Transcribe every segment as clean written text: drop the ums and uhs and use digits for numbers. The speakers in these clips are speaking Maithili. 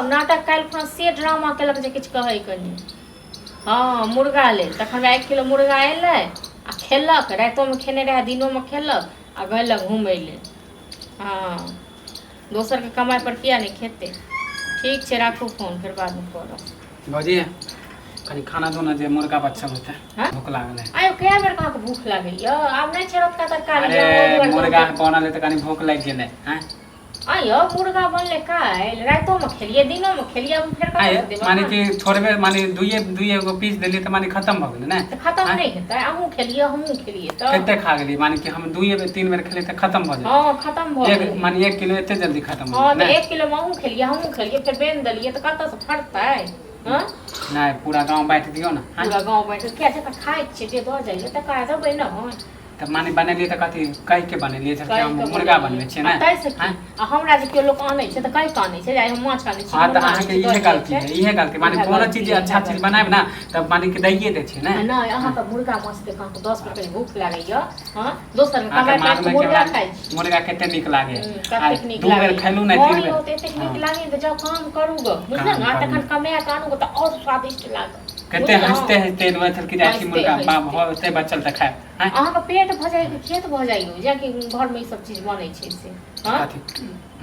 नाटक काल्हि खुना से ड्रामा केलक जे किछु कहैके नहि। हँ, मुर्गा लेल तखन वएह 1 किलो मुर्गा एलै आ खेलक, रातिओमे खेने रहए, दिनोमे खेलक आ गेलक घूमय लेल। हँ, दोसरके कमाइ पर किया नहि खेतै? ठीक छै, राखू फोन, फेर बादमे करब। भौजी, कनि खाना दो ने जे मुर्गा बच्चा होते। हाँ? भूख लागल है। आयो, कए बेर अहाँके भूख लागैया? आब नहि छै रतका तरकारी। अरे, मुर्गा बनल है तऽ कनि भूख लागि गेलै। हैं? आयो, मुर्गा बनलै काल्हि, रातिओमे खेलियै, दिनोमे खेलियै, आब फेर आये कतऽसँ देब? माने अहाँ? कि थोड़बे माने दुइये दुइये गो पीस देलियै तऽ माने खतम भऽ गेलै ने? तऽ खतम आँय? नहि हेतै? अहूँ खेलियै, हमहूँ खेलियै तऽ कते खा गेलियै? माने कि हम दुइये बेर 3 बेर खेलियै तऽ खतम भऽ गेलै। हँ, खतम भऽ एक गेलै। माने 1 किलो एते जल्दी खतम भऽ हँ, गेलै तऽ ने? 1 किलोमे अहूँ खेलियै, हमहूँ खेलियै, फेर बेन देलियै तऽ कतऽसँ फड़तै? हँ? नहि, पूरा गाँव बाँटि दियौ ने। आँय? पूरा गाँव बाँटि किया? जकरा खाइ छियै, जे दऽ जाइए तकरा देबै ने। तऽ माने बनेलियै तऽ कथी कहि के बनेलियै? कहि कि हम कऽ मुर्गा बनेलियै। बनबै छियै आ ने? ताहिसँ की? आँय? आ हमरा जे केओ लोक आनै छै तऽ कहि कऽ आनै छै जे आइ हम माछ आनै छी, हँ, तऽ मुर्गा आनै अहाँके छी, इहे दऽ गलती जाइ है, छै। इहे गलती। माने इएह कोनो गलती चीज है, अच्छा इएह चीज गलती। बनायब ने तऽ माने कि दैये दै छियै ने। आ नहि, अहाँके मुर्गा माछ देख अहाँके 10 मिनट भूख लागैया। हँ, दोसरके अहाँके कमाइ मालूम पर है कि मुर्गा हमरा खाइ छी। मुर्गा कते नीक लागे। आ कतेक नीक 2 बेर लागैया। खैलू ने, हँ 3 बेर। यौ, तऽ एतेक नीक हँ लागैया तऽ जाउ काम करू गऽ, बुझलहुँ काम ने? आ करू। तखन कमाए कऽ आनू गऽ तऽ आओर स्वादिष्ट लागत। कते बुझलहुँ? हँसते हँसते एलहुँ छल कि जाइ छी हँसिते मुर्गा बाप हँसिते। होते बचल तऽ खायब। आँय? अहाँके पेट भऽ जाइए कि खेत भऽ जाइए जेकि घरमे ई सब चीज बनै छै से? हँ। कथी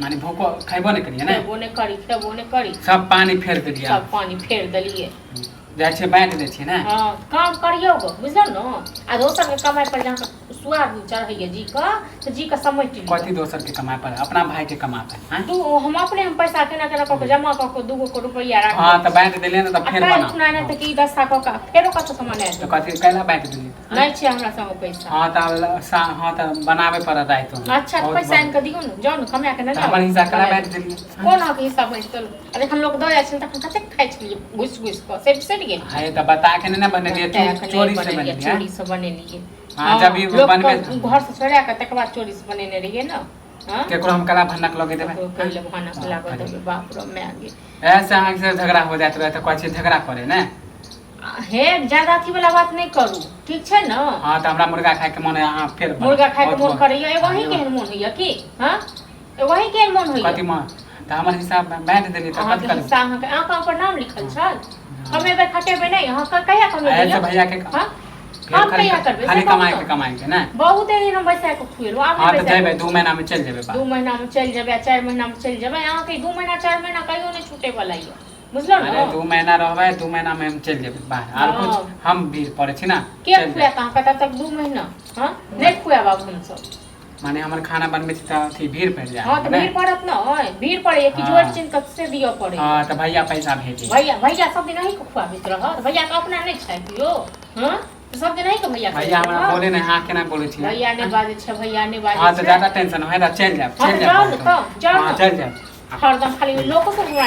माने भूखो खैबो नहि करियै ने? खेबो नहि करी, खेबो नहि करी। सब पानि फेर देलियै। सब पानि फेर देलियै। जाइ छियै, बाँटि दै छियै ने। हँ, काम करियौ गऽ, बुझलहुँ ने? आ दोसरके कमाइ पर जे अहाँके सुआद चढ़ैए जी कऽ, तऽ जी कऽ समेटि लिअ। कथी दोसरके कमाइ पर? अपना भाइके कमा पर। आँय? दू हम अपने हम पैसा केना केना कऽ कऽ जमा कऽ कऽ 2 गो के रुपैआ राखि हँ, तऽ बाँटि देलियै ने तऽ आ फेर काल्हि बनाउ। खुना नहि तऽ की दस्ता कऽ कऽ फेरो कतऽसँ मना तऽ देब? कथी कैला बाँटि देलियै? नहि छै हमरा संग पैसा। हँ तऽ हँ तऽ बनाबे पड़त रातिमे। अच्छा, तऽ बहुत पैसा आनि कऽ दियौ ने, जाउ ने कमा कऽ ने तऽ लाउ। हमर हिस्सा केना बना बाँटि देब। देलियै? कोन अहाँके हिस्सा बाँटि देलहुँ? आ जखन लोक दऽ जाइ छलै तखन कतेक खाइ छलियै घुसि घुसि कऽ, से बिसरि गेलियै? हे, तऽ बता के नहि ने बनेलियै। बता कऽ नहि चोरी से बनेलियै, बनेलियै। चोरीसँ बनेलियै। हँ, जब ई लोक बनबे घरसँ चोरा कऽ तकर बाद चोरीसँ बनेने रहियै ने। हँ। केकरो हम कला भन्नक लगे देबै? ककरो कहै लए भानक लागऽ देबै? बाप रे माय गे। ऐसे अहाँके से झगड़ा हो जाइत रहै तऽ कहै छियै झगड़ा करे ने। हे, ज्यादा अथी वाला बात नहि करू, ठीक छै ने? हँ, तऽ हमरा मुर्गा खायके मन है, अहाँ फेर बनाउ। मुर्गा खायके बहुत मोन बहुत। करैया? एगो अहीं केहन मोन होइया की? हँ, एगो अहीं केहन मोन होइया? कथी मन? तऽ हमर हिसाब बाँटि देलियै तऽ कथी अहाँके करबै? हिस्सा अहाँके अहाँके पर नाम लिखल छल। कमेबै खटेबै नहि अहाँ कहिया कमेबै ऐसे यौ? भैया के हँ, फेर हम खाली कहिया करबै खाली से कहू कमाए के तऽ। कमाए के ने। बहुते दिन हम बैसा कऽ खुएलहुँ, आब हँ, नहि तऽ बैसा जेबै कऽ। 2 महीना मे चलि जेबै। 2 महीना मे चलि जेबै आ 4 महीना मे चलि जेबै। अहाँके ई 2 महीना 4 महीना कहियो नहि छूटे वाला यऽ, बुझलहुँ अरे, ने? 2 महीना रहबै, 2 महीना मे हम चलि जेबै बाहर आर हँ। कुछ हम भीड़ पड़ै छी ने। के चलि खुआएत अहाँके तब तक 2 महीना? हँ, नहि खुआएब आब हमसभ। जायब। माने हमर खाना बनबै छी तऽ अथी भीड़ पड़ि जाय। हँ, तऽ ने? भीड़ पड़त ने, भीड़ पड़ैया कि हँ। जोड़ि चिन्ह कऽ से दिअ पड़ैया। हँ, तऽ भैया पैसा भेजे। भैया, भैया सब दिन अहीँके खुआबैत रहत? भैयाके अपना नहि छै कियो? हँ, तऽ सब दिन अहीँके भैया भैया खुआबैत हमरा रहत? बोले नहि, अहाँ केना बोलै छी? भैया नहि बाजै छै, भैया नहि बाजै हँ, तऽ छै। ज्यादा टेंशन है तऽ चलि जायब। हँ, चलि तऽ जाउ ने, जायब। तऽ जाउ हँ। ने। चलि जायब। हरदम खाली लोको सब हमरा